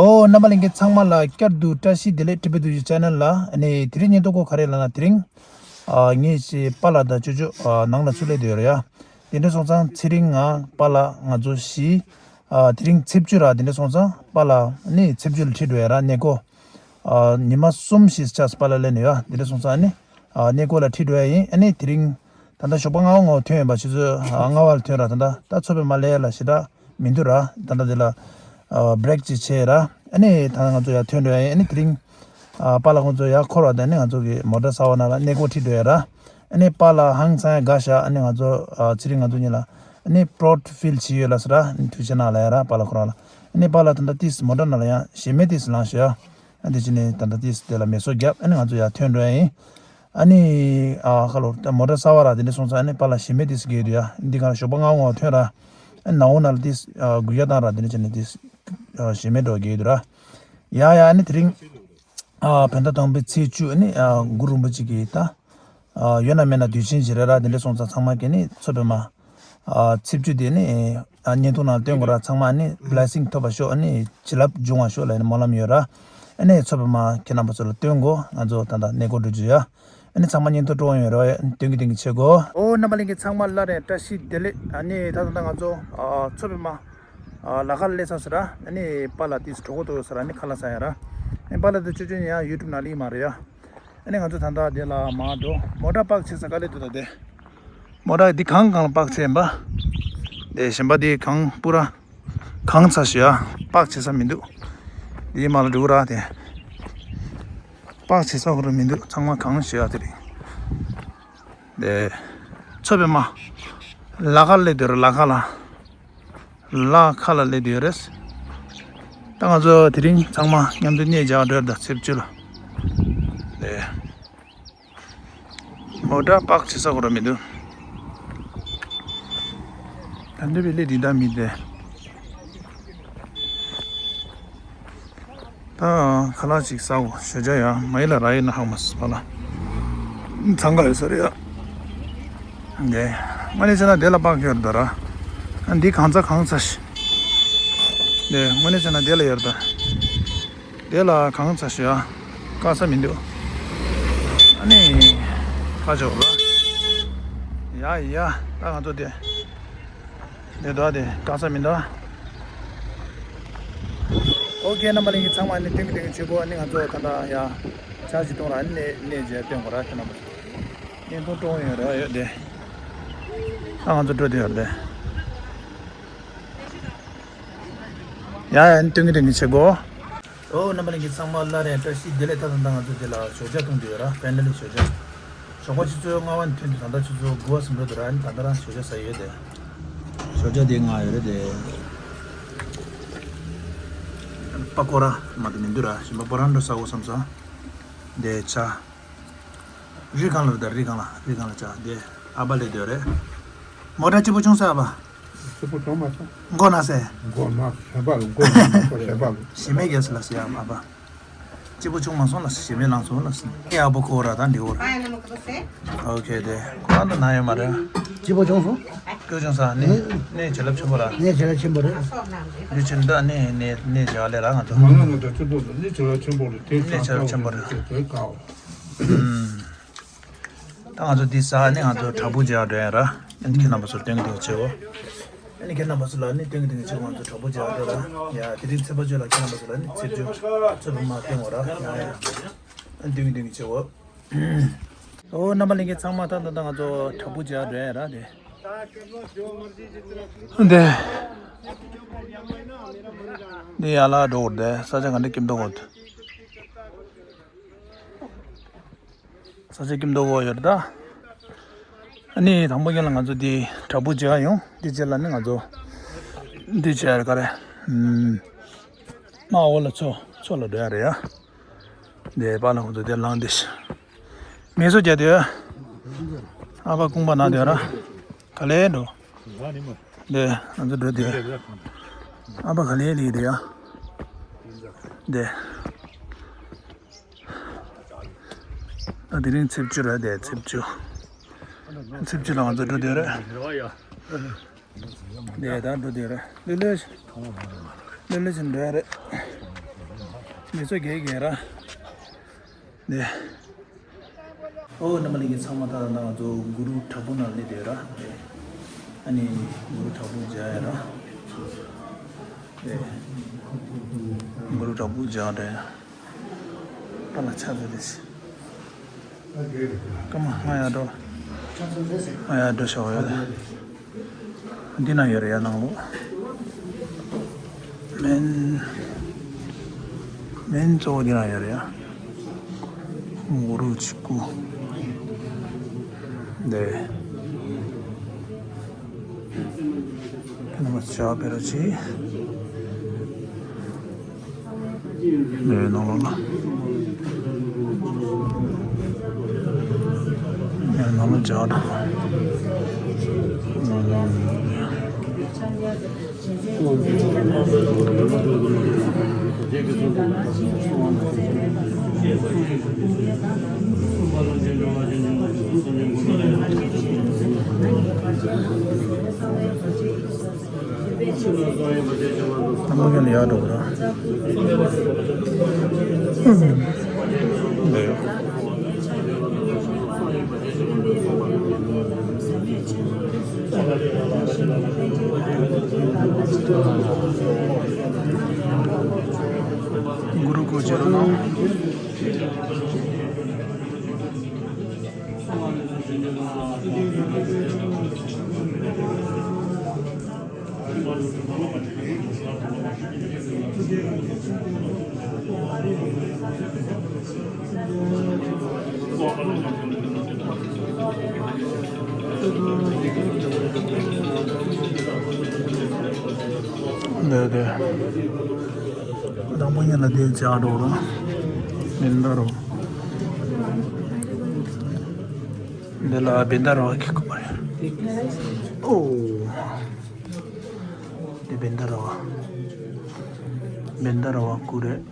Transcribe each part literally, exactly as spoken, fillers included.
ཨོ། རྣམ་པ་ལྷན་རྒྱས་ཚང་མ་ལ་བསྐྱར་དུ་བཀྲ་ཤིས་བདེ་ལེགས། ཊི་བི་ཌི་ཆེ་ནལ་ལ། ཨ་ནི་དེ་རིང་བརྙན་ཐུང་གོ་ག་རེ་ལབ་ན། དེ་རིང་ཨ་ངས་ཅིག་པཱ་ལགས་དང་ཅོ་ཅོ་ཨ་ནང་ལ་ཚུར་སླེབས་བསྡད་ཡོད་རེད་ཡ། དེ་འདྲ་སོང་ཙང་ཚེ་རིང་ང་པཱ་ལགས་ང་ཚོ་བཞི། ཨ་དེ་རིང་ཚེས་བཅུ་ར། དེ་འདྲ་སོང་ཙང་པཱ་ལགས་ནི་ཚེས་བཅུ་ལ་ཁྲིད་འགྲོ་ཡ་ར། གནས་སྐོར་ཨ་ཉི་མ་གསུམ་ཞིག་ཆགས་པཱ་ལགས་སླེབས་ནས་ཡ། དེ་འདྲ་སོང་ཙང་ཨ་ནི་ཨ་གནས་སྐོར་ལ་ཁྲིད་འགྲོ་ཡ་ཡིན། ཨ་ནི་དེ་རིང་ད་ལྟ་ཞོགས་པ་ལྔ་པ་ངོ་ཐོན་ཡོད་པ། ཆུ་ཚོད་ལྔ་པ་ལ་ཐོན་ར། ད་ལྟ་ད་མཚོ་པདྨ་སླེབས་ཡ་ལ་ཞེ་དྲག་མི་འདུག་ར། ད་ལྟ་དེ་ལ་ཨ་བྷི་རེག་ཅིག་བྱས་ར། ཨ་ནི་ད་ང་ཚོ་ཡར་ཐོན་འགྲོ་ཡ་ཡིན། ཨ་ནི་དེ་རིང་ཨ་པཱ་ལགས་ཁོང་ཚོ་ཡར་འཁོར་བ་དང་། ཨ་ནི་ང་ཚོ་གི་མོ་ཊ་གསར་པ་ནང་ལ་གནས་སྐོར་ཁྲིད་འགྲོ་ཡ་ར། ཨ་ནི་པཱ་ལགས་ཧང་སང་ཡ་དགའ་ཤག་ཨ་ནི་ང་ཚོ་ཨ་ཚེ་རིང་ང་ཚོ་གཉིས་ལ་ཨ་ནི་པྲོ་ཌི་ཕིལ་བྱས་ཡོད་ལབ་སོང་ར། ཨ་ནི་ཐུགས་རྗེ་གནང་ལབ་ཡ་ར། པཱ་ལགས་ཁོ་རང་ལ། ཨ་ནི་པཱ་ལགས་ད་ལྟ་ཏིས་མོ་ཊ་ནང་ལ་ཡང་གཞི་མེད་ཏིས་ལངས་ཤག་ཡ། ཨ་དེ་བྱས་ནས་ད་ལྟ་ཏིས་དེ་ལ་མེ་སོ་བརྒྱབ། ཨ་ནི་ང་ཚོ་ཡར་ཐོན་འགྲོ་ཡ་ཡིན། ཨ་ནི་ཨ་ཁ་ལོ་ད་མོ་ཊ་གསར་པ་ར། དེ་འདྲ་སོང་ཙང་ཨ་ནི་པཱ་ལགས་གཞི་མེད་ཏིས་རྒྱག་གི་འདུག་ཡ། འདི་ག་ལ་ཞོགས་པ་ལྔ་པ་ངོ་ཐོན་ར། ཨ་ནི་ནང་འོ་ནང་ལ་ཏིས་ཨ་སྒུག་ཡ་བཏང་ར། དེ་འདྲ་བྱས་ནས་ཏིས་ཨ་གཞི་མེད་འགྲོ་རྒྱག་གི་འདུག་ར། ཡ་ཡ། ཨ་ནི་དེ་རིང་ཨ་བོད་ཟླ་དང་པོའི་ཚེས་བཅུ། ཨ་ནི་ཨ་གུ་རུ་རིན་པོ་ཆེ་གི་ད་ཨ་ཡོད་ན་མེད་ན་དུས་ཆེན་ཞིག་རེད་ར། དེ་འདྲ་སོང་ཙང་ཚང་མ་གིས་ནི་མཚོ་པདྨ་ཨ་ཚེས་བཅུ་དེ་ནི་ཨ་བརྙན་ཐུང་ནང་སྟོན་དགོས་ར། ཚང་མ་ནི་བི་ལེ་སིང་ཐོབ་པ་ཤོག་ཨ་ནི་བྱིན་རླབས་འབྱུང་བ་ཤོག་ལབ་ནི་སྨོན་ལམ་ཡོད་ར། ཨ་ནི་མཚོ་པདྨ་ཁྱེད་རྣམ་པ་ཚོ་ལ་སྟོན་དགོས། ང་ཚོ་ད་ལྟ་གནས་སྐོར་འགྲོ་རྒྱུ་ཡ། ཨ་ནི་ཚང་མ་བརྙན་ཐུང་སྤྲོ་ཡོང་རོགས། སྟོན་གི་སྟོན་གི་བྱེད་དགོས། ཨོ། རྣམ་པ་ལྷན་རྒྱས་ཚང་མ་སླར་ཡང་བཀྲ་ཤིས་བདེ་ལེགས། ཨ་ནི་ད་ད་ལྟ་ང་ཚོ་ཨ་མཚོ་པདྨ་ཨ་ལ་ཁ་ལ་སླེབས་ཚར་སོང་ར། ཨ་ནི་པཱ་ལགས་ཏིས་གྲོད་ཁོག་ལྟོགས་ཡོད་ས་ར། ཨ་ནི་ཁ་ལག་ཟ་ཡ་ར། ཨ་ནི་པཱ་ལགས་དེ་ཅོ་ཅོ་ཡང་ཡུ་ཊུབ་ནང་སླེབས་མ་རེད་ཡ། ཨ་ནི་ང་ཚོ་ད་ལྟ་དེ་ལ་མར་འགྲོ། མོ་ཊ་པཱག་བྱེད་ས་ག་ལེ་འདུག་ད་དེ། མོ་ཊ་འདི་གང་གང་ལ་པཱག་བྱས་ཡིན་པ། དེ་གཞན་པ་འདི་གང་པུ་ར་གང་ཚར་ཤག་ཡ། པཱག་བྱེད་ས་མི་འདུག་འདིའི་མ་ལ་འགྲོ་ར་དེ། པཱག་བྱེད་ས་ཁོ་ར་མི་འདུག་ཚང་མ་གང་ཤག་ཡ། དེ་རིང་དེ་མཚོ་པདྨ་ལ་ཁ་ལ་སླེབས་བསྡད་ཡོད་ར། ལ་ཁ་ལ། ལ་ཁ་ལ་སླེབས་བསྡད་ཡོད་རེད། ད་ང་ཚོ་དེ་རིང་ཚང་མ་མཉམ་དུ་གནས་མཇལ་འགྲོ་ཡ་རེད། ད་ཚེས་བཅུ་ལ་དེ། མོ་ཊ་པཱག་བྱེད་ས་ཁོ་ར་མི་འདུག་ད་འདི་བའི་ལས་འདི་འདྲ་མི་དེ། ད་ཁ་ལག་ཅིག་ཟ་འོ། ཞོགས་ཇ་ཡ་མ་ཡི་ལ་ར་ཡི་ན་ཧ་མ་སི་པ་ལ། འཚང་ཁ་ཡོད་ས་རེད་ཡ། དེ་དངོས་གནས་བྱས་ན་དེ་ལ་པཱག་ཡོད་ད་ར། འདི་གང་ཚ་གང་ཚ་ཞིག་དེ་དངོས་གནས་བྱས་ན་དེ་ལ་ཡོད་ད། དེ་ལ་གང་ཚ་ཞུ་ཡ། དཀའ་ས་མི་འདུག་ཨ་ནི་ཁ་ཕྱོགས་ལ། ཡ་ཡ། ད་ང་ཚོ་དེ་དེ་ད་དེ་དཀའ་ས་མི་འདུག་ཨོ་ཁེ། རྣམ་པ་ལྷན་རྒྱས་ཚང་མ་ནི་སྟོན་གི་སྟོན་གི་བྱེད་དགོས། ཨ་ནི་ང་ཚོ་ད་ལྟ་ཡ་ཇ་ཅིག་བཏུང་ར། ཨ་ནི་གནས་མཇལ་སྟོན་དགོས་ར། ཁྱེད་རྣམ་པ་ཚོ་བརྙན་ཐུང་སྤྲོ་ཡོང་ར་ཡོད་དེ། ད་ང་ཚོ་འགྲོ་དེ་ཡོད་དེ། ཡ་ཡ། ཨ་ནི་སྟོན་གི་སྟོན་གི་བྱེད་དགོས། ཨོ། རྣམ་པ་ལྷན་རྒྱས་ཚང་མ་སླར་ཡང་བཀྲ་ཤིས་བདེ་ལེགས། ད་ད་ལྟ་ང་ཚོ་འདི་ལ་ཞོགས་ཇ་བཏུང་དུ་ཡོད་ར། ཕེ་མི་ལི་ཞོགས་ཇ། ཞོགས་པ་ཆུ་ཚོད་ལྔ་པ་ནས་ཐོན་དུས་ད་ལྟ་ཆུ་ཚོད་དགུ་པ་ཟིན་འགྲོ་འདུག་ར། ཨ་ནི་ད་ལྟ་རང་ཞོགས་ཇ་ཟ་ཡི་ཡོད་དེ། ཞོགས་ཇ་དེ་ང་ཡོད་རེད་དེ། པ་ཀོ་ར་མ་དེ་མི་འདུག་ར། གཞན་པ་པོ་རང་འགྲོ་ཟ་འོ་བསམ་སོང་། དེ་ཇ། རི་སྒང་ལ་རེད་ད། རི་སྒང་ལ། རི་སྒང་ལ་ཇ་དེ་ཨ་ཕ་སླེབས་བསྡད་ཡོད་རེད། མོ་ཊ་སྐྱིད་པོ་བྱུང་སོང་ཨ་ཕ། སྐྱིད་པོ་བྱུང་མ་སོང་། མགོ་ན་སོང་། མགོ་ན་གཞན་པ་ལ། མགོ་ན་མ་སོང་། གཞན་པ་ལ། ཞི་མི་རྒྱས་ལ་ཟེར་ཡ། ཨ་ཕ་སྐྱིད་པོ་བྱུང་མ་སོང་ལ། ཞི་མི་ལངས་སོང་ལ་ཟེར། ངའི་ཨ་ཕོ་ཁོ་ར་ད་འདི་འོ་ར། ཨོ་ཁེ། དེ་ཁོ་རང་ད་ན་ཡོད་མ་རེད། སྐྱིད་པོ་བྱུང་སོང་། སྐྱིད་པོ་བྱུང་སོང་། ནི་ནི་བྱིན་རླབས་ཆེན་པོ་ར། ནི་བྱིན་རླབས་ཆེན་པོ་རེད། འདི་ཕྱིན་ད་ནི་ནི་ནི་བྱ་བ་ལས་ར་ང་ཚོ། མ་ན་ང་ཚོ་སྐྱིད་པོ་ནི་བྱིན་རླབས་ཆེན་པོ་རེད། དེ་ནི་བྱིན་རླབས་ཆེན་པོ་རེད། དེ་དེ་ཀའོ། ད་ང་ཚོ་འདི་ཟ་ནས་ང་ཚོ་བྲག་ཕུག་མཇལ་འགྲོ་ཡ་ར། ཨ་ནི་ཁྱེད་རྣམ་པ་ཚོར་སྟོན་གི་སྟོན་གི་བྱེད་འོ། ཨ་ནི་ཁྱེད་རྣམ་པ་ཚོ་ལ་ནི་སྟོན་གི་སྟོན་གི་བྱེད་འོ། ང་ཚོ་བྲག་ཕུག་མཇལ་འགྲོ་ར། ཡ་དེ་རིང་ཚེས་པ་བཅུ་ལ་ཁྱེད་རྣམ་པ་ཚོ་ལ་ནི་ཚེས་བཅུ་མཚོ་པདྨ་སྟོན་འོ་ར། ཡ་ཡ། ཨ་ནི་སྟོན་གི་སྟོན་གི་བྱེད་འོ། ཨོ། རྣམ་པ་ལྷན་རྒྱས་ཚང་མ་ད་ད་ད་ང་ཚོ་བྲག་ཕུག་མཇལ་འགྲོ་ཡ་ར་དེ། འདི་འདི་ཡ་ལ་འགྲོ་འོ་དེ། ས་ཆ་ག་འདྲ་སྐྱིད་མདོག་འོ་དེ། ས་ཆ་སྐྱིད་མདོག་འོ་ཡོད་རེད་ད། ཨ་ནི་དང་པོ་ཉིད་ལ་ང་ཚོ་འདི་བྲག་ཕུག་མཇལ་ཡོང་། འདི་རྗེས་ལ་ནི་ང་ཚོ་འདི་བྱས་རེད་ག་རེ། ཨམ། མ་འོ་ལ་མཚོ་མཚོ་ལ་འགྲོ་ཡ་རེད་ཡ། འདི་པཱ་ལགས་ཁོང་ཚོ་འདི་ལངས་འདི་ཤི། མེ་སོ་རྒྱག་དེ། ཨ་ཕ་ཀུང་པ་ན་དེ་ར། ག་ལེ་འགྲོ། འདི་ང་ཚོ་འགྲོ་དེ། ཨ་ཕ་ག་ལེ་ལི་དེ་ཡ། འདི། ད་དེ་རིང་ཚེས་བཅུ་རེད་དེ། ཚེས་བཅུ། ཚེས་བཅུ་ལ་ང་ཚོ་འགྲོ་དེ་རེད། དེ་ད་འགྲོ་དེ་རེད། ལེ་ལེ། ལེ་ལེ་ཞིག་འགྲོ་ཡ་རེད། མི་ཚོ་རྒྱལ་རྒྱལ་ར། ནས། ཨོ་རྣམ་པ་ལྷན་རྒྱས་ཚང་མ། ད་ལྟ་ང་ཚོ་གུ་རུ་བྲག་ཕུག་ནང་སླེབས་བསྡད་ར། ཨ་ནི་གུ་རུ་བྲག་ཕུག་མཇལ་ཡ་ར། གུ་རུ་བྲག་ཕུག་མཇལ་ར། ད་ལ་ཆ་ཚོད་རེད། སྐར་མ་ལྔ་ཡར་འགྲོ། ལྔ་ཡར་འགྲོ་ཤོག་ཡོད་རེད། འདི་ན་ཡོད་རེད་ཡ། ནང་ལོགས། མེན། མེན་གཙོ་བོ་འདི་ན་ཡོད་རེད་ཡ། གུ་རུ་གཅིག་པུ། འདི། ཁྱེད་རྣམ་པ་ཅག་པེ་ར་ཆི། ནས་ནང་ལོགས་ལ། ནས་ནང་ལོགས་ཇག་འགྲོ། ཏམ་ཀུ་ཀན་ལ་ཡར་འགྲོ་དགོས་ར། གུ་རུ་སྐུ་མཇལ་རོགས་གནང་། འདི་འདི། དང་པོ་ཉིད་ལ་དེ་ལྕགས་སྒྲོག་ར། མིན་ད་རོ། འདི་ལ་བེན་ད་ར་བ་གི་ཁུག་པ་རེད། ཨོ། འདི་བེན་ད་ར་བ། བེན་ད་ར་བ་ཁུག་རེད།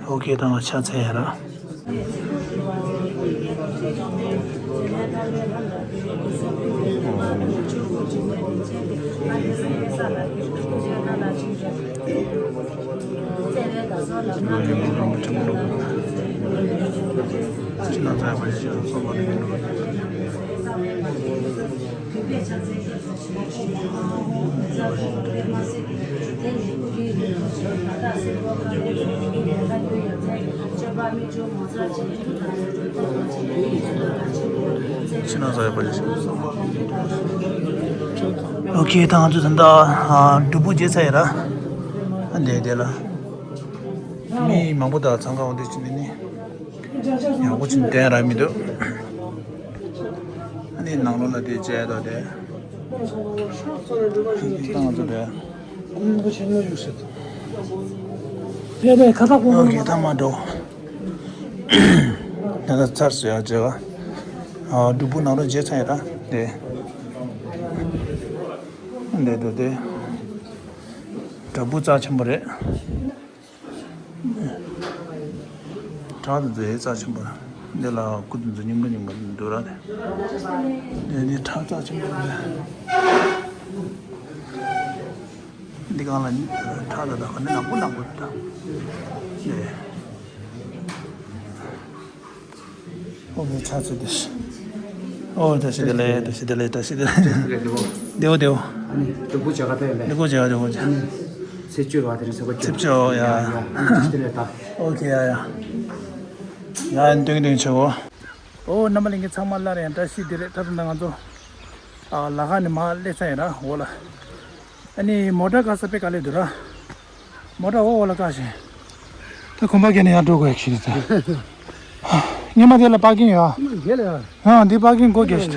ཨོ་ཁེ། ད་ང་ཕྱག་འཚལ་ཡ་ར། ཕྱི་ནང་ཟ་ཡག་པོ་ཞིག་ཨོ་ཁེ། ད་ང་ཚོ་ད་ལྟ་སྒྲུབ་ཕུག་མཇལ་ཚར་ཡིན་ར། འདི་འདི་ལ་མི་མང་པོ་དང་འཚང་ཁ་འོང་དུས་ཅི་ནི་ནི། ཡག་པོ་ཅིག་བསྟན་ར་མི་འདུག་ཨ་ནི་ནང་ལོགས་ལ་དེ་བྱས་དོ་དེ། ང་ཚོ་དེ། དེ་དེ་ཁ་ཐག་པོ། ཨོ་ཁེ། ད་མ་འགྲོ། ད་ལྟ་ཚར་སོང་ཡ་བྱས་པ། ཨ། སྒྲུབ་ཕུག་ནང་ལོགས་མཇལ་ཚར་ཡ་ར་དེ། འདི་འདུག་དེ། བྲག་ཕུག་རྩ་ཆེན་པོ་རེད། བྲག་དེ་ཚོ་རྩ་ཆེན་པོ། འདི་ལ་སྐུ་དེ་ཚོ་རྙིང་པ་རྙིང་པ་འདུག་ར་དེ། འདི་འདི་བྲག་རྩ་ཆེན་པོ་རེད། འདི་སྒང་ལ་བྲག་དེ་དག་ག་ནས་ནག་པོ་ནག་པོ་རེད་ད། འདི། ཨོ་ཁེ། ཕྱག་འཚལ་ཏེ། ཨོ། བཀྲ་ཤིས་བདེ་ལེགས། བཀྲ་ཤིས་བདེ་ལེགས། བཀྲ་ཤིས་བདེ་ལེགས། བདེ་པོ་བདེ་པོ། ཨ་ནི་སྒྲུབ་ཕུག་མཇལ་ཁ་ཐེབས་ལེ། སྒྲུབ་ཕུག་མཇལ་ཁ། སྒྲུབ་ཕུག་མཇལ་ཁ། ཨ་ནི་ཚེས་བཅུ་ར་དེ་རིང་གཟའ་པ་བཅུ། ཚེས་བཅུ། ཨོ་ཡ། ཡ་ཡ། བཀྲ་ཤིས་བདེ་ལེགས་ད། ཨོ་ཁེ། ཡ་ཡ། ཡ། སྟོན་སྟོན་ཆོག་གོ། ཨོ་རྣམ་པ་ལྷན་རྒྱས་ཚང་མ་སླར་ཡང་བཀྲ་ཤིས་བདེ་ལེགས། ད་ལྟ་ང་ཚོ་ཨ་ལ་ཁ་ནས་མར་སླེབས་ཚར་ཡིན་ར་འོག་ལ། ཨ་ནི་མོ་ཊ་ག་ས་དཔེ་དཀའ་ལས་འདུག་ར། མོ་ཊ་འོག་འོག་ལ་བཀག་བཞག་ད་གོམ་པ་བརྒྱབ་ནས་ཡར་འགྲོ་དགོས་ཡག་ཞིག་རེད་ད། སྔོན་མ་དེ་ལ་པར་ཀིང་ཡོད་ཨ། ཡ་ལ་ཡ། ཨ། འདི་པར་ཀིང་སྒོ་བརྒྱབ་ཤག་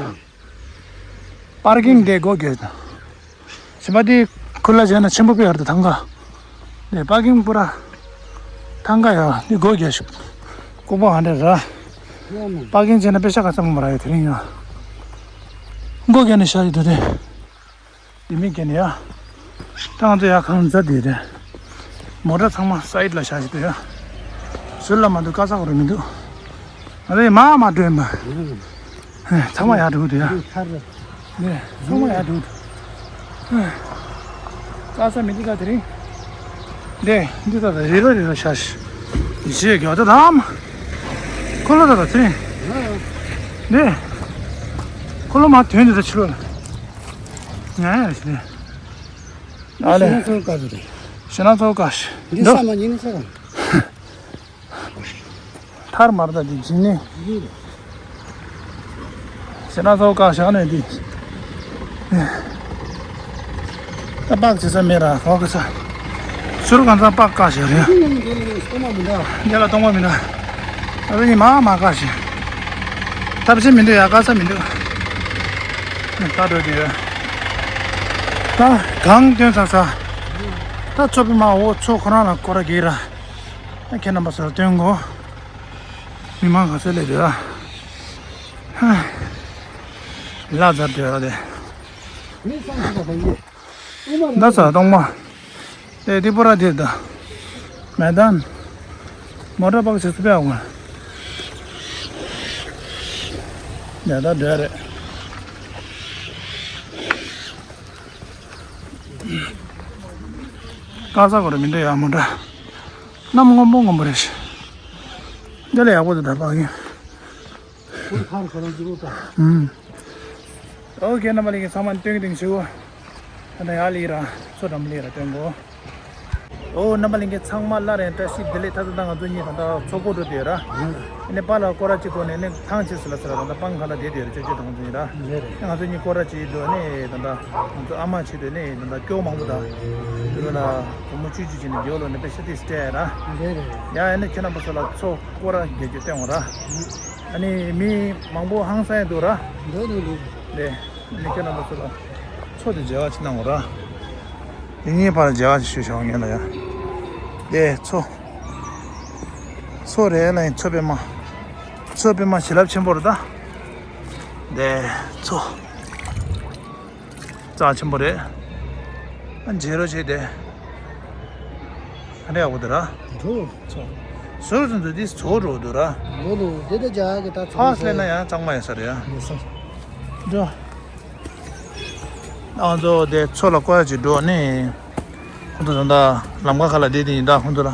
པར་ཀིང་དེ་སྒོ་བརྒྱབ་ཤག་གཞན་པ་དེ་ཁུལ་ལ་བྱས་ན་ཆེན་པོ་དཔེ་ཡོད་རེད་ད། ཐང་ག་དེ་པར་ཀིང་པུ་ར་ཐང་ག་ཡ། འདི་སྒོ་བརྒྱབ་ཤག་ལྐུགས་པ་ཧ་འདྲ་ར། པར་ཀིང་བྱས་ན་པེ་ཤ་ག་ཚ་མོ་མ་རག་ཡ། དེ་རིང་ཡ་སྒོ་བརྒྱབ་ནས་བཞག་ཡོད་དོ་དེ། དེ་མིན་གྱི་ནི་ཡ། ད་ང་ཚོ་ཡ་གང་མཛའ་དེ་རེད། མོ་ཊ་ཚང་མ་སའིཌ་ལ་བཞག་ཞིག་འདུག་ཡ། ཟུར་ལ་མ་འདུག་ཀ་ས་གོ་རུ་མི་འདུག་ང་ཚོ་ཡ་མ་མ་འགྲོ་ཡིན་པ། ཚང་མ་ཡར་འགྲོ་གི་འདུག་ཡ། ནས་ཚང་མ་ཡར་འགྲོ། དཀའ་ས་མི་འདུག་ད་དེ་རིང་། འདི་འདི་ད་ད་རི་ར་རི་ར་ཤ་ཤ་ཞེས་རྒྱག་ད་དམ། ཁོ་ལོ་ད་ད་དེ་རིང་། འདི་ཁོ་ལོ་མ་དོན་འདི་ད་ཕྱི་ལོགས་ལ། ང་ཡ་ཞེས་ནས། ཨ་ལེ། ཤི་ན་ཚོ་དཀའ་ས་རེད། ཤི་ན་ཚོ་དཀའ་ཤ་འདི་འདི། ས་མ་ཉིན་ནི་ས་གང་། ཐར་མར་ད་དེ་སྦྱིན་ནི། ཞེ་ན་ཚོ་བཀག་བཞག་ནས་དེ། ད་སྤགས་བྱེད་ས་མེད་ར་ཧོ་གི་ས། ཟུར་གང་ཚང་སྤགས་བཀག་བཞག་རེད། འདི་ལ་སྟོང་པ་མི་འདྲ། ཨ་ནི་མ་མ་བཀག་བཞག་ཐབས་ཤེས་མི་འདུག་ཡ། བཀག་ས་མི་འདུག་ད་འགྲོ་དེ་ཡོད། ད་གང་སྟོན་ཚར་ཚར། ད་ཚོ་པའི་མ་འོ་ཚོ་ཁོ་རང་ལ་སྐོར་ར་གེ་ར། ཁྱེད་རྣམ་པ་ཚོར་སྟོན་གོ། མི་མང་ག་ཚོད་སླེབས་འདུག་ཨ། ལ་ཛར་འདོད་ར་དེ། མི་སང་ཁ་པ་ཡིན། ད་ཚ་གཏོང་མ། དེ་དེ་པོ་ར་དེ་ད། མེ་ཏན། མོ་ཊ་པག་ཆེ་སུ་པེ་ཨ་གོ། ཡ་ད་འདོད་རེད། ཀ་ས་གོ་ར་མི་འདོད་ཡ་མོ་ཊ། གནམ་སྔོན་པོ་སྔོན་པོ་རེད་ཤག་འདི་ལ་ཡག་པོ་འདུག་ད་པག་ཡིན། ཁོང་ཁང་ཁོ་རང་ཅི་རུ་ད། ཨུམ། ཨོ་ཁེ། རྣམ་པ་ལྷན་རྒྱས་ཚང་མ་སྟོན་གྱི་དེང་ཞུ། ད་ལྟ་ཡར་ལི་ར་མཚོ་འགྲམ་ལི་ར་སྟོན་གོ། ཨོ་རྣམ་པ་ལྷན་རྒྱས་ཚང་མ་སླར་ཡང་བཀྲ་ཤིས་བདེ་ལེགས། ད་ལྟ་ང་ཚོ་གཉིས་ད་ལྟ་མཚོ་སྐོར་འགྲོ་དེ་ར། ཨ་ནི་པཱ་ལགས་སྐོར་ར་གཅིག་གོ་ནས་ནི་ཐང་ཆད་སོང་ལ་ཟེར་ར། ད་ལྟ་སྤང་ཁ་ལ་བསྡད་དེ་ར། ཅོ་ཅོ་དང་ཚོ་ཡིན་ར། ལེ་རེད། ང་ཚོ་གཉིས་སྐོར་ར་གཅིག་འགྲོ་ནས་ད་ལྟ་ང་ཚོ་ཨ་མ་ཆེད་དུ་ནས་ད་ལྟ་སྐྱོ་མང་པོ་དང་དེ་ལ་སྒོར་མོ་བཅུ་བཅུ་བྱས་ནས་རྒྱོ་ལོ་ནས་པེ་ཤ་ཏི་སྟེ་ར། ལེ་རེད། ཡ་ཨ་ནི་ཁྱེད་རྣམ་པ་ཚོ་ལ་མཚོ་སྐོར་ར་རྒྱག་རྒྱུ་སྟོན་འོང་ར། ཨ་ནི་མི་མང་པོ་ཧང་སང་ཡ་འདུག་ར། འདུག་འདུག་འདུག་ལེ། ཨ་ནི་ཁྱེད་རྣམ་པ་ཚོ་ལ་མཚོ་དེ་མཇལ་བ་ཅིག་གནང་དགོས་ར། དེ་གཉིས་བར་མཇལ་བ་ཅིག་ཞུ་ཞོག་ངེད་ལ་ཡ། དེ་མཚོ། མཚོ་རེད་ལ་ཡིན། མཚོ་པད་མ། མཚོ་པད་མ་བྱིན་རླབས་ཆེན་པོ་རེད་ད། དེ་མཚོ། རྩ་ཆེན་པོ་རེད། ཨ་མཇལ་རོགས་བྱེད་དེ། ཨ་འདྲ་ཡག་པོ་འདུག་ར། འགྲོ། ཚོ། ཟུར་དུ་འདུག་དེ་ཚོ་འགྲོ་འདུག་ར། འགྲོ་འདུག་དེ་ད་རྒྱ་གི་ད་ཚོ། ཕ་སི་ལེ་ན་ཡང་གཙང་མ་ཡོད་ས་རེད་ཡ། ཡོད་ས། འགྲོ། ང་ཚོ་དེ་མཚོ་ལ་སྐོར་ཅིག་འགྲོ་ནས། ཁོང་ཚོ་ད་ལམ་ཁ་ཁ་ལ་བསྡད་དེ་ཡིན། ད་ཁོང་ཚོ་ལ་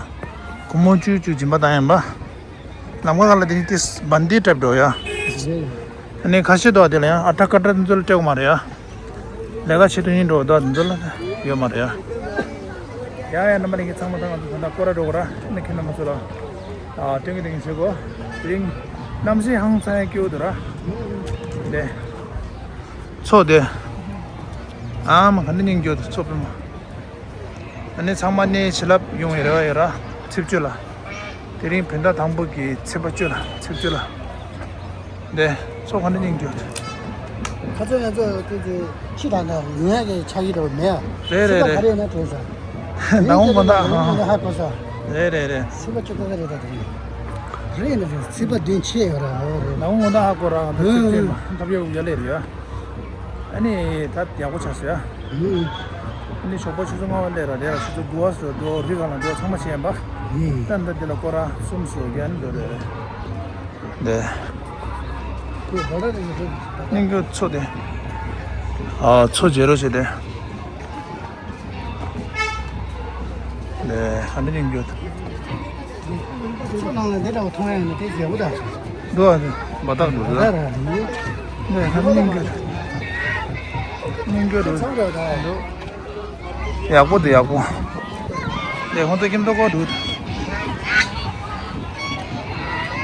སྒོར་མོ་བཅུ་བཅུ་སྦྱིན་པ་བཏང་ཡིན་པ། ལམ་ཁ་ཁ་ལ་དེ་ནི་ཏིས་བན་དེ་སྤྲད་འགྲོ་ཡ། ཨ་ནི་ཁ་ཤས་འདུག་དེ་ལ་ཡང་ཨ་ཏྲ་ཀ་ཏྲ་འཛུལ་སྤྲད་དགོས་མ་རེད་ཡ། ལས་ཀ་བྱེད་དུས་ཡིན་འགྲོ་ད་འཛུལ་ཡོད་མ་རེད་ཡ། ཡ་ཡ་རྣམ་པ་ལྷན་རྒྱས་ཚང་མ་དང་ང་ཚོ་ད་ལྟ་སྐོར་ར་འགྲོ་དགོས་ར། ཨ་ནི་ཁྱེད་རྣམ་པ་ཚོ་ལ་ཨ་སྟོན་གི་སྟོན་གི་བྱེད་དགོས། དེ་རིང་གནམ་གཤིས་ཧང་སང་ཡ་སྐྱིད་པོ་འདུག་ར། དེ་མཚོ་དེ་ཨ་མ་ག་འདྲ་སྙིང་རྗེ་འདུག་མཚོ་པད་མ། ཨ་ནི་ཚང་མ་ནས་བྱིན་རླབས་ཡོང་བའི་རེ་བ་ཡོད་ར། ཚེས་བཅུ་ལ། དེ་རིང་བོད་ཟླ་དང་པོ་གི་ཚེས་པ་བཅུ་ལ། ཚེས་བཅུ་ལ། འདི་མཚོ་ག་འདྲ་སྙིང་རྗེ། ཁ་ཚོན་ཡང་ཚོ་ཏུ་ཏུ་ཕྱི་དང་དང་ཡོང་ཡག་གི་ཆགས་ཀྱི་འགྲོ་མེད་ཨ། རེད་རེད་ཚེས་པ་ག་རེ་ཡོད་ན་དྲན་ས། ནང་མགོ་ནག་ཧ་གོ་ས། རེད་རེད་རེད། ཚེས་པ་བཅུ་ད་ལྟ་རེད་ད་དུང་། རེད་ན་རེད། ཚེས་པ་བདུན་ཆད་ཡོད་ར། འོ་རེད། ནང་མགོ་ནག་ཧ་གོ་ར། ང་ཚོ་ཚེས་བཅུ་མ་ཐབས་ཡག་ཡ་ལེ་རེད་ཡ། ཨ་ནི་ད་ཡག་པོ་ཆགས་སོང་ཡ། ཨ་ནི་ཞོགས་པ་ཆུ་ཚོད་ལྔ་པ་སླེབས་ར། དེ་ལ་ཆུ་ཚོད་དགུ་པ་སོ་འགྲོ་རི་སྒང་ལ་འགྲོ་ཚང་མ་བྱས་ཡིན་པ། ད་ད་འདི་ལ་སྐོར་ར་གསུམ་སོ་བརྒྱ་ནི་འགྲོ་རེད་རེད། འདི་སྙིང་རྗེ་མཚོ་དེ། ཨ་མཚོ་མཇལ་རོགས་བྱེད་དེ། ལས་ཧ་འདྲ་སྙིང་རྗེ། ཚོ་ནང་ལ་འདི་འདྲ་བ་མཐོང་ཡ་ཡིན་ན་དེ་མཇལ་བོ་ད། འདུག་ཨ་ནི་འབའ་ཐག་འདུག་ད། ལས་ཧ་འདྲ་སྙིང་རྗེ། སྙིང་རྗེ་འདུག་ཚང་རེད་ད། འདུག་ཡག་པོ་འདུག་ཡག་པོ། ལས་ཁོང་ཚོ་ཁྱིམ་ཐོག་སྐོར་འདུག་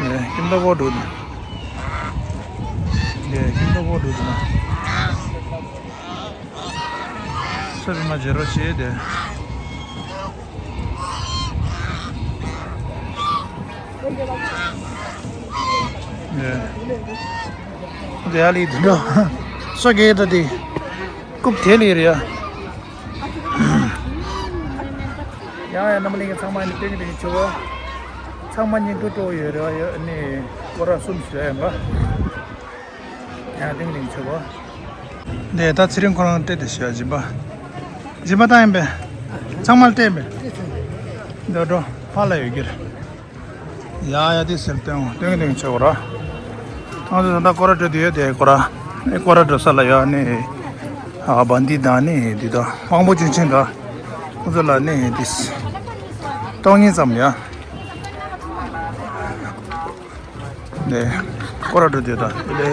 ལས་ཁྱིམ་ཐོག་སྐོར་འདུག་ལས་ཁྱིམ་ཐོག་སྐོར་འདུག་ན། ཚོ་རིམ་མ་བརྗེ་རོགས་བྱེད་དེ། དེ་ཡ་ལི་དུ་འགྲོ། སོ་གེ་ད་དེ། རྐུབ་དེ་ལི་རེད་ཡ། ཡང་ཡང་རྣམ་པ་ལྷན་རྒྱས་ཚང་མ་ནི་སྟོན་གི་སྟོན་གི་ཆུ་བོ། ཚང་མ་ཉིན་དུ་སྤྲོ་བོ་ཡོད་རེད་བ། ཡོད་ནི་སྐོར་ར་གསུམ་ཞུ་ཡ་ཡིན་པ། ཡང་ཏིང་ཏིང་ཆོག་གོ། འདི་ད་ཚེ་རིང་ཁོ་རང་སྤྲད་དེ་ཞུ་ཡ་སྦྱིན་པ། སྦྱིན་པ་བཏང་ཡིན་པས། ཚང་མར་སྤྲད་ཡིན་པས། འདི་འགྲོ་ཕ་ལ་ཡོད་ཀྱི་རེད། ཡ་ཡ་དེ་ཟེར་སྟོན་སྟོན་སྟོན་ཆོག་གོ་ར། ང་ཚོ་ད་ལྟ་སྐོར་ར་སྤྲད་དེ་ཡོད་དེ་སྐོར་ར། ནས་སྐོར་ར་འགྲོ་ས་ལ་ཡ་ནས་ཨ་བན་དེ་དང་ནས་འདི་དང་དབང་པོ་སྐྱོན་ཅན་དང་ཁོང་ཚོ་ལ་ནས་འདི་སྟོང་ཉིད་ཙམ་ཡ། ནས་སྐོར་ར་འགྲོ་དུས་དང་ལེ་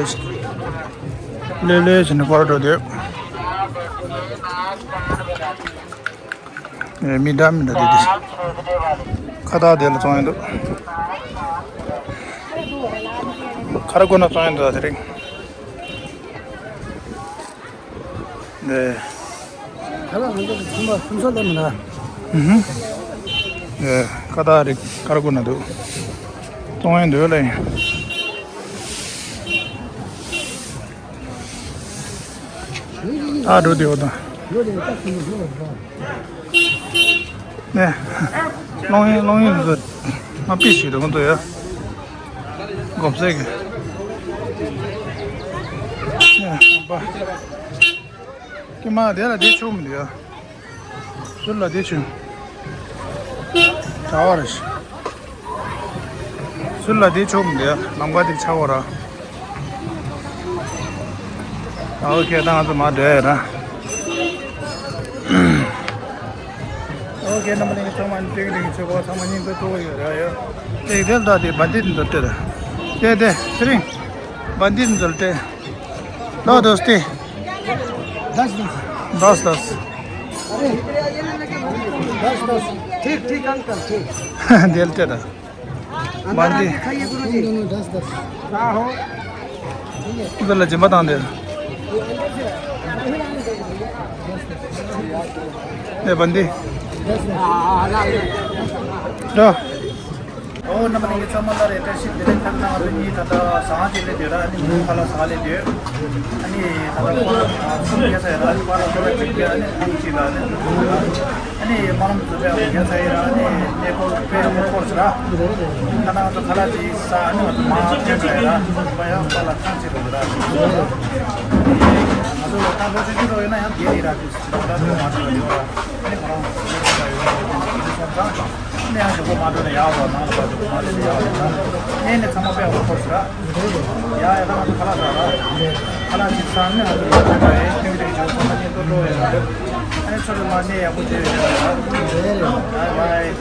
ལེ་ལེ་ལེ་བྱས་ནས་སྐོར་ར་འགྲོ་དུས། ཨེ། མི་འདྲ་མི་འདྲ་དེ་དེ། ཁ་བཏགས་དེ་ལ་བཙོང་ཡོད་འདུག་ཁ་ར་ཀོ་ན་བཙོང་ཡོད་འདུག་དེ་རིང་། ཨེ། ཁ་བཏགས་ང་ཚོ་གི་ཚོང་པ་ཁོང་ཚོ་ལས་མི་འདྲ། ཨུ་ཧུམ། ཨེ། ཁ་བཏགས་རིགས་ཁ་ར་ཀོ་ན་འདུག་བཙོང་ཡོད་འདུག་ལ་ཡིན། ད་འགྲོ་དེ་འོ་ད། ནས། གློག་བརྙན་གློག་བརྙན་འདི་ཚོ་མ་པི་ཞིག་རེད་མ་གཏོགས་ཡ། གོམས་སེ་གི། ནས་པ། ཀྱེ་མ་དེ་ལ་དེ་ཆུ་མི་འདུག་ཡ། ཟུར་ལ་དེ་ཆུ། གྲྭ་བ་རེད། ཟུར་ལ་དེ་ཆོག་མི་འདུག་ལམ་ཁ་དེ་ཆགས་པ་ར། ཨོ་ཁེ། ད་ང་ཚོ་མར་འགྲོ་ཡ་ར། ཨོ་ཁེ། རྣམ་པ་ལྷན་རྒྱས་ཚང་མ་ཏིང་ཏིང་ཆོས་གོ་ཚང་མ་སྙིང་པོ་ཏོ་ཡོད་ར་ཡོད། དེ་དེ་ལ་དེ་བན་དེ་འདི་ལྟ་ར། དེ་དེ་ཚེ་རིང་། བན་དེ་འདི་ལྟ། ལོ་དོ་སྟེ། दस दस। दस दस। अरे, दस दस। ठीक, ठीक अंकल, ठीक। दिल तेरा। अंदर बांधी। आके खाइए गुरुजी। दोनों दस दस। हाँ हो। उधर ले जिम्मा तान दे। ए बंदी। हाँ, हाँ, हाँ, हाँ। लो। ཨོ་རྣམ་པ་ལྷན་རྒྱས་ཚང་མ་ལ་རེ་བཀྲ་ཤིས་བདེ་ལེགས། ཐ་ན་ང་ཚོ་གཉིས་ད་ལྟ་ཟ་ཁང་ཅིག་ལ་སྡོད་ར། ཨ་ནི་མོ་ཁ་ལག་ཟ་ལ་སྡོད། ཨ་ནི་ད་ལྟ་ཁོ་ར་གསུམ་བརྒྱབ་ཚར་ཡོད་ར། ཨ་ནི་པཱ་ལགས་ཁོ་ར་གཅིག་བརྒྱབ། ཨ་ནི་ཁོང་གཅིག་ལ་ཨ་ནི་འགྲོ་གི་ར། ཨ་ནི་པཱ་ལགས་ཚོ་དཔེ་ཡག་པོ་བརྒྱབ་ཚར་ཡོད་ར། ཨ་ནི་གནས་སྐོར་དཔེ་ཡག་པོ་འཁོར་སོང་ར། ད་ལྟ་ང་ཚོ་ཁ་ལག་ཅིག་ཟ། ཨ་ནི་ང་ཚོ་མར་ཐོན་ཚར་ཡོད་ར། ཨ་ནི་པཱ་ཡང་པཱ་ལགས་ཐང་ཆད་འགྲོ་གི་ར། ང་ཚོ་ད་ལོ་ཆུང་ཆུང་འགྲོ་ཡོད་ན་ཡང་བསྡད་ཡོད་ར། དེ་ད་ལྟ་མ་འགྲོ་ཡོད་ར། ཨ་ནི་ཁོ་རང་ཚོ་ལས་ཀ་ཡོད་ར། དེ་འདྲ་སོང་ཙང་། ནས་ཡང་ཞོགས་པ་མ་འགྲོ་ན་ཡག་པོ། ནང་ལ་ཕར་ཞོགས་པ་མ་འགྲོ་ན་ཡག་པོ། ནས་ནས་ཚང་མ་དཔེ་ཡག་པོ་འཁོར་ཤག་ཡ་ཡ། ད་ང་ཚོ་ཁ་ལག་ཟ་ར། ཁ་ལག་ཅིག་ཟ་ནས་ང་ཚོ་ལོག་འགྲོ་ཡ་ཡིན། ཐེངས་རེ་ཞོགས་པ་ང་གཉིས་ལྟོ་འགྲོ་ཡ་ར། ཨ་ནི་ཚོ་རེ་མ་གནས་ཡག་པོ་བྱས་ཡོད་ར། བའི་བའི།